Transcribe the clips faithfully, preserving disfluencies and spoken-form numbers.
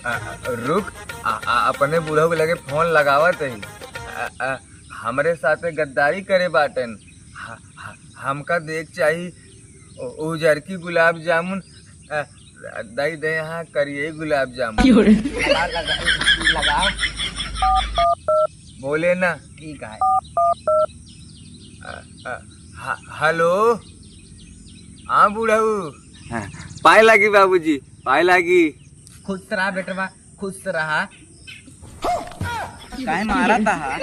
आ, आ, रुक, आ, आ, अपने बुढ़ऊ के लगे फोन लगावत ही। आ, आ, हमरे साथे गद्दारी करे बाटेन। ह-, ह-, हमका देख चाही उ-, उजरकी गुलाब जामुन, आ, दई दे यहाँ करिए गुलाब जामुन। क्यों रे? लगा, लगा, लगा। बोले ना। ठीक है। आ, आ, ह-, हेलो। हाँ बुढ़ऊ। हाँ, पाए लागी बाबूजी, पाए लागी। खुश रहा बेटवा, खुश रहा। काहे मारा था?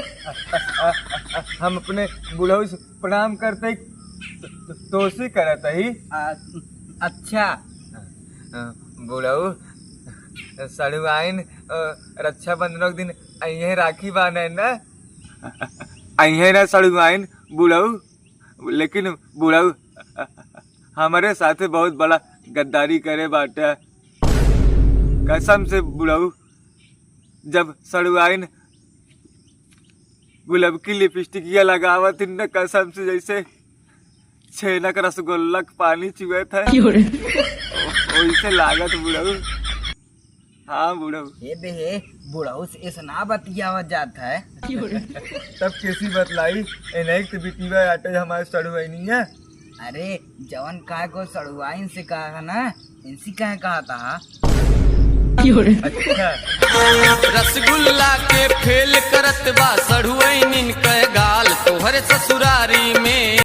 हम अपने बुढ़ऊ से प्रणाम करत ही, तो, तोसी करत ही। आ, अच्छा। अ, बुढ़ऊ, सड़ुआइन, अ, रक्षाबंधन के दिन अइहे राखी बान्हे ना? अइहे ना सड़ुआइन बुढ़ऊ, लेकिन बुढ़ऊ हमरे साथे बहुत बड़ा गद्दारी करे बाटे। कसम से बुढ़ऊ, जब सड़ुआइन गुलबकी लिपस्टिकिया लगावत ही न, कसम से जैसे छेना के रसगुल्ला के पानी चुअत है। क्यों रे? ओइसे लागत बुढ़ऊ। हाँ बुढ़ऊ। हे बे हे, बुढ़ऊ से ऐसे ना बतियावत जात है। क्यों रे? तब कैसी बतलाई? एनैक तो बिटिया आटे हमारे सड़ुआइनिया। अरे, जवन कहा को सड़ुआइन से कहा है ना, इनसे कहे कहा था। क्यों रे? अच्छा। रसगुल्ला के फेल करत बा सड़ुआइन के गाल तोहरे ससुरारी में।